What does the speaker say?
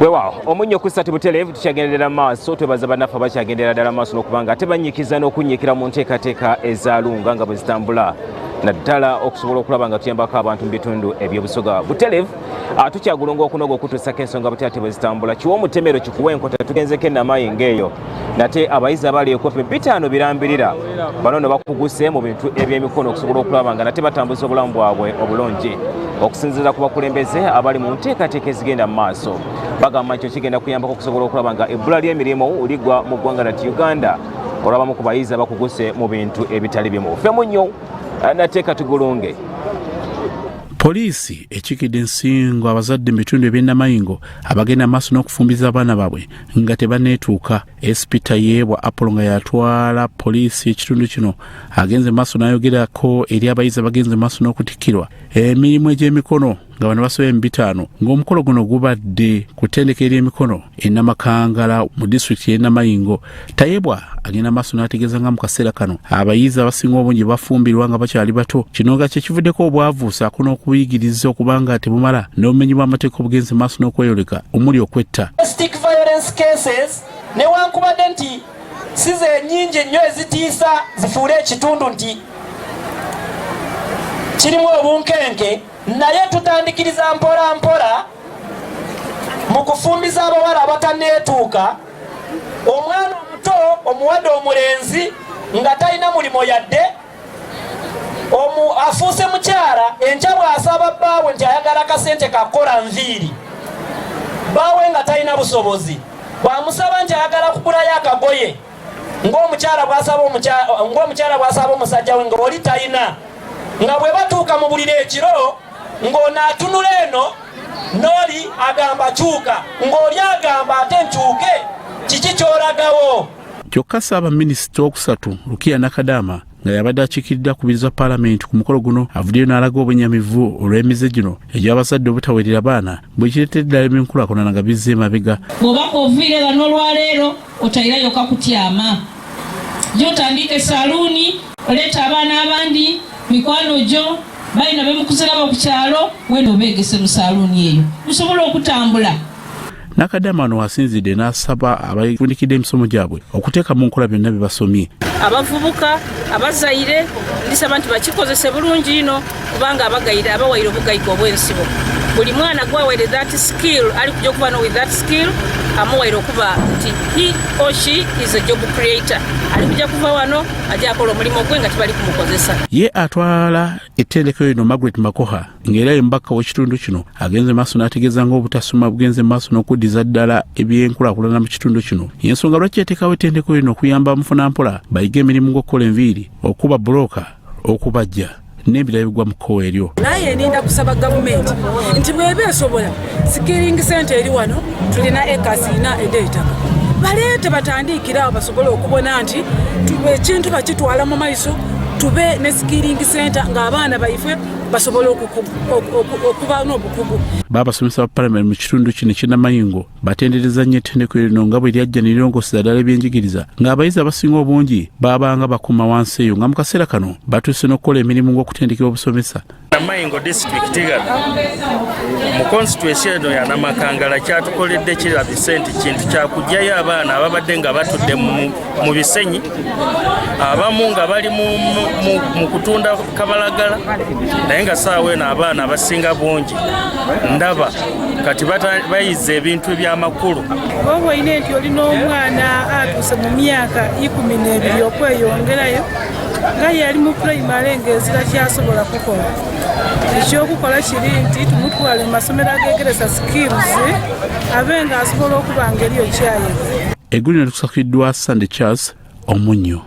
Weewaawo, omunnyo ku ssatu butereevu. Tukyagenderera maaso. Twebaza bannaffe abakyagenderera ddala maaso n'okuba nga ate banyikiza n'okunyiikira mu nteekateeka ezaalunga nga bwe zitambula, naddala okusobola okulaba nga tuyambako abantu mu bitundu ebyobusoga butereevu. Tukyagulunga okunoga okutuusako ensonga butya ate bwe zitambula. Kiwa omutemero, kikuwa enkota. Tugenzeko enamayi ng'eyo nate abayizi abali ekope 500 birambirira bano no bakuguse mu bintu ebyemikono okusobola okulaba nga nate batambuza obulamu bwabwe obulungi. Okusinziira ku bakulembeze abali mu nteekateeka ezigenda mu maaso, bagamba nti kigenda kuyambako okusobola okulaba nga ebbula ly'emirimu ligwa mu ggwanga lati Uganda, olwabamu ku bayizi abakuguse mu bintu ebitali bimu. Ffe munnyo nate katugulunge. Poliisi ekiikidde ensingo abazadde mu bitundu eby'enamayingo abagenda maaso n'okufumbiza abaana baabwe nga tebaneetuuka. SP Tayebwa Apollo, nga yatwala poliisi ekitundu kino, agenze maaso n'ayogerako eri abayizi abagenze maaso n'okutikkirwa emirimu egy'emikono, nga bano basobye mu 500, ng'omukolo guno gubadde ku ttendekero ery'emikono enamakangala mu disitulikiti y'enamayingo. Tayebwa agenda maaso n'ategeeza nga mu kaseera kano abayizi abasinga obungi bafumbirwa nga bakyali bato, kino nga kyekivuddeko obwavu saako n'okubuyigiriza okuba nga tebumala n'obumenyi bw'amateeka obugenze maaso n'okweyoleka omuli okwetta. Domestic violence cases, newankubadde nti si ze nnyingi ennyo ezitiisa zifuule ekitundu nti kirimu obunkenke, naye tutandikiriza mpola mpola mu kufumbiza abawala abatanneetuuka. Omwana omuto omuwadde omulenzi nga talina mulimo yadde omu afuuse mukyala, enkya bw'asaba bbaawe nti ayagala akasente kakola nviiri, bbaawe nga talina busobozi, bw'amusaba nti ayagala kugulayo akagoye ng'omukyala bw'asaba omusajja we ng'oli talina, nga bwe batuuka mu buliri ekiro ng'ono atunula eno n'oli agamba kyuka, ng'oli agamba ate nkyuke, kiki ky'olagawo? Kyokka ssaabaminisita owokusatu Rukia Nakadama, nga yabadde akiikirira akubiriza paalamenti ku mukolo guno, avuddeyo n'alaga obwenyamivu olw'emize gino egy'abazadde obutaweerera baana bwe kireetera eddala ebyenkulaakulana nga bizza emabega. Bw'oba k'oviire ghano olwaleero, otayirayo kakutyama gyotandika esaluuni, oleeta abaana abandi, mikwano gyo balina bemukuziraba ku kyalo, wenda obeegese mu saluuni eyo musobole okutambula. Nakadama wano wasinzidde n'asaba abafundikidde emisomo gyabwe okuteeka mu nkola byonna bye basomye. Abavubuka abazaire ndisaba nti bakikozese bulungi ino, kubanga abagaire abawaire obugayiga obw'ensibo, buli mwana gwawaire that skill ali kujja okuba no with that skill amuwaire okuba nti he or she is a job creator, ali kujja kuva wano ajja akola omulimu gwe nga tibali kumukozesa. Ye atwala ettendekero lino, Margaret Makoha, ng'era ye mubaka w'ekitundu kino, agenze maaso n'ategeeza ng'obutasoma bugenze maaso n'okuddiza ddala ebyenkulaakulana mu kitundu kino, y'ensonga lwaki yateekawo ettendekero lino okuyamba mufunampola bayige emirimu ng'okukola enviiri, okuba bulooka, okubajja n'ebirala ebigwa mu kkowa eryo. Naye ninda kusaba gavumenti nti bweba esobola, skilling center eri wano, tulina ekasi ina ed'eitaka, baleete batandiikire awo basobole okubona nti ekintu bakitwala mu maiso, tube ne skilling center ng'abaana baife basobole okuba n'obukugu. Baabasomesa ba palamenti mu kitundu kino eky'enamayingo batendereza nnyo ettendekero lino nga bwe lyajja ne lirongoseza ddala ebyenjigiriza, ng'abayizi abasinga obungi baabanga bakoma wansi eyo, nga mu kaseera kano batuuse n'okukola emirimu ng'okutendekebwa obusomesa. Namayingo disitulikiti gano mu constituency eno ya Namakangala kyatukoledde kirabise nti kintu kyakugyayo abaana ababadde nga batudde mu bisenyi, abamu nga bali mu kutunda kabalagala, naye nga saawa eno abaana abasinga bungi ndaba kati bayize ebintu ebyamakulu. Oba olina nti olina omwana atuuse mu myaka 12 okweyongerayo nga yali mu pulayimale ng'ezira kyasobola kukola, ekyokukola kiri nti tumutwale mu masomero agegeresa skills, abe nga asobola okuba nga eriyo kyayega. Eggulire likusakiddwa Sunday Charles Omunyo.